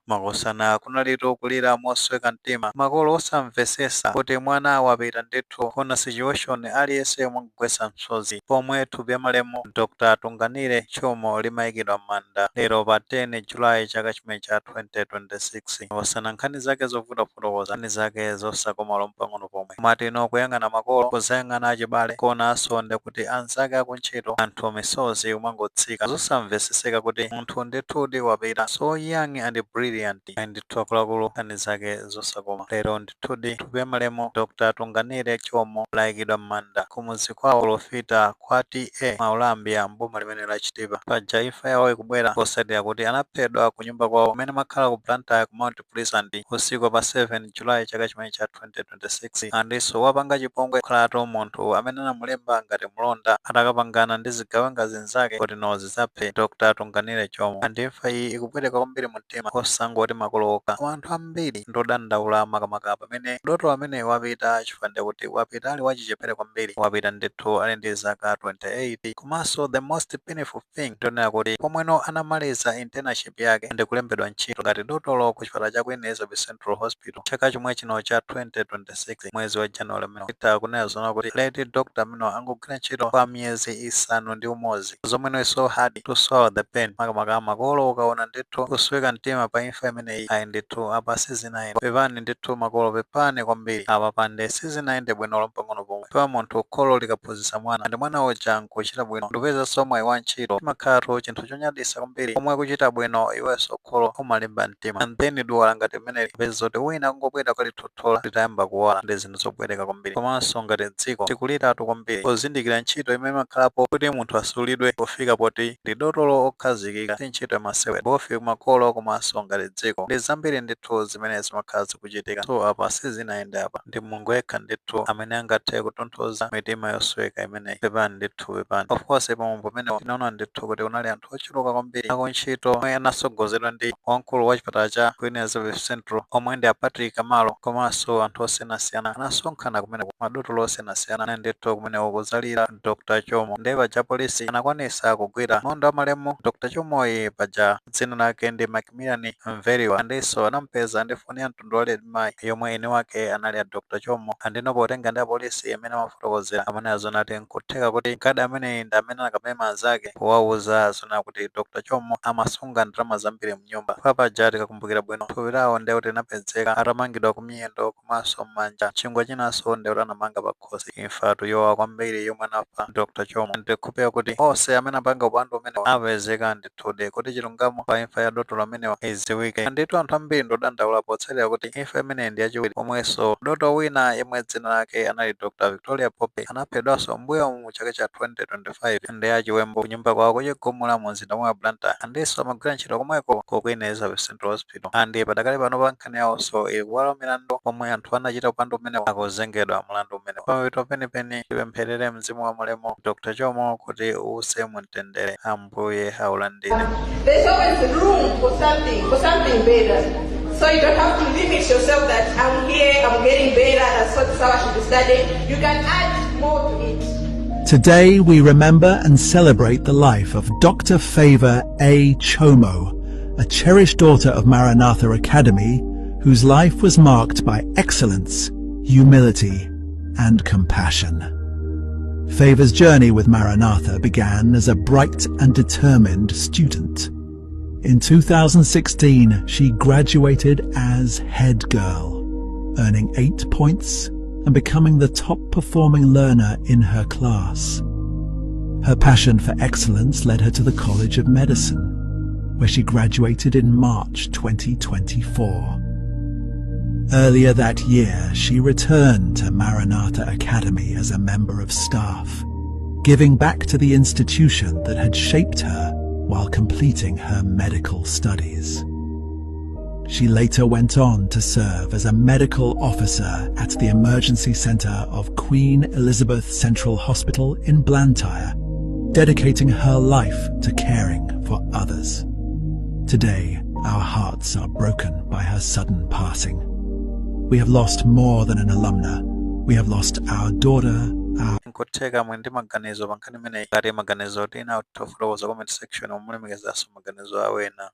Makosana kunalitu kulira mosweka mtima, makolo osamvesesa kuti mwana wapita ndithu. Kuna situation aliyense mwagwetsa msozi pomwe thupi ya malemu Dr Tunganire Chomo limayikidwa m'manda lero pa 10 Julayi chaka chimene cha 2026. Makosana, nkhani zake zovuta kufotokoza, nkhani zake zosakoma pang'ono pomwe. Matino kuyang'ana makolo, kuzayang'ana achibale, kuonanso ndikuti anzake akuntchito, anthu misozi umangotsika, zosamveseseka kuti munthu ndithudi wapita so young and brilliant. Ndithu akuluakulu, nkhani zake zosakoma. Lero ndithudi thupi ya malemu Dr Tunganire Chomo layikidwa m'manda kumuzi kwawo Kulofita kwa T/A Maulambya, mboma limene la Chitipa. Paja imfa yawo ikubwera posatira kuti anaphedwa ku nyumba kwawo kumene makhala ku Blantyre, ku Mount Pleasant, usiku pa 7 Julayi chaka chimene cha 2026. Andinso wapanga chipongwe kukhalatu munthu amene anamulemba ngati mlonda, atakapangana ndi zigawenga zinzake kuti no zidzaphe Dr Tunganire Chomo. And imfa iyi ikupweteka kwambiri mumtima, osangoti makolo okha, koma anthu ambiri ndodandaula, makamaka pamene dotolo amene wapita, chifukwa kuti wapita ali wachichepere kwambiri. Wapita ndithu ali ndi zaka 28. Komanso the most painful thing, ndionera kuti pomweno anamaliza internship yake ndi kulembedwa ntchito ngati dotolo ku chipatala cha Queen Elizabeth Central Hospital chaka chomwe chino cha 2026, mwezi wa January mino. Ita kunena zona kuti late doctor amene angogwira ntchito kwa miyezi 6, zomweno is so hard to swallow the pain, makamaka makolo ukaona ndithu kusweka mtima pa imfa imeneyi. Ayi ndithu, apa sizinayende. Pepani ndithu makolo, pepani kwambiri, apa pande sizinayende bwino pang'ono pomwe. Pa munthu kholo likaphunzitsa mwana ndi mwana uja nkuchita bwino, ndipeza mwayi wa ntchito, imakhalatu chinthu chonyadisa kwambiri. Pomwe kuchita bwino, iwenso kholo umalimba mtima, and then duwala ngati limeneli peza kuti wina kungobwera kalithothola litayamba kuwala, ndi zinthu zobwereka kwambiri. Komanso ngati dziko tikuliratu kwambiri pozindikira ntchito imene imakhalapo kuti munthu asulidwe pofika poti ndi dotolo okhazikika, si ntchito yamasewera, both makolo komanso ngati dziko. Ndi zambiri ndithu zimene zimakhala zikuchitika. So apa sizinayende, apa ndi Mulungu yekha ndithu amene angathe kutonthoza mitima yosweka imeneyi. Pepani ndithu, pepani. Of course, pamwambo pamenewo tinaona ndithu kuti kunali anthu ochuluka kwambiri akuntchito omwe anasogozedwa ndi wamkulu wa chipatala cha Queen Elizabeth Central, omwe ndi a Patrick Kamalo, komanso anthu osiyanasiyana anasonkhana kumeneko, madotolo osiyanasiyana ana ndithu kumeneko kuzalira Dr Chomo. Ndiye paja polisi anakwanisa kugwira mlonda wa malemu Dr Chomoyi, paja dzina lake ndi Macmillan Mveriwa, andinso anampeza ndi foni ya mtundu wa Redmi yomwe eni wake anali a Dr Chomo. Andino potenga ndi apolisi amene amafotokozera amene azonati nkutheka kuti guard ameneyi ndi amene anakamema anzake powauza zona kuti Dr Chomo amasunga ndalama zambiri mnyumba. Papaja tikakumbukira bwino, thupi lawo ndiye kuti linapezeka atamangidwa kumiyendo komanso m'manja, chingwe chinanso ndiye kuti anamanga pakhosi. Imfatu yowawa kwambiri yomwe anapha Dr Chomo. Ndikukhulupirira kuti onse amene apanga upandu umenewo apezeka ndithudi, kuti chilungamo pa imfa ya dotolo amenewa idziwike. Ndithu anthu ambiri ndodandaula potsatira kuti imfa imeneyi ndi yachiwiri, pomwenso dotolo wina yemwe dzina lake anali Dr Victoria Pope anaphedwanso mbuyo mu chaka cha 2025 ndi achiwembu kunyumba kwawo kuchigumula mu mzinda wa Blantyre, andinso amagwira ntchito komweko ku Queen Elizabeth Central Hospital. And padakali pano pa nkhani yawonso ili kubwalo milandu, pomwe anthu anachita upandu umenewo akuzengedwa mlandu umenewo. Pamapeto penipeni, tipempherere mzimu wa malemu Dr Chomo kuti uwuse mumtendere, Ambuye aulandire. There's always room for something better. So you don't have to limit yourself that I'm here, I'm getting better, that's what how I should be studying. You can add more to it. Today we remember and celebrate the life of Dr. Favor A. Chomo, a cherished daughter of Maranatha Academy, whose life was marked by excellence, humility, and compassion. Favor's journey with Maranatha began as a bright and determined student. In 2016, she graduated as head girl, earning 8 points and becoming the top performing learner in her class. Her passion for excellence led her to the College of Medicine, where she graduated in March 2024. Earlier that year, she returned to Maranatha Academy as a member of staff, giving back to the institution that had shaped her while completing her medical studies. She later went on to serve as a medical officer at the Emergency Centre of Queen Elizabeth Central Hospital in Blantyre, dedicating her life to caring for others. Today, our hearts are broken by her sudden passing. We have lost more than an alumna. We have lost our daughter, our Nkutheka mwe ndi maganizo pa nkhani imeneyi. Ngati maganizo tina, tofotokoza comment section, mulemekezanso maganizo awo ena.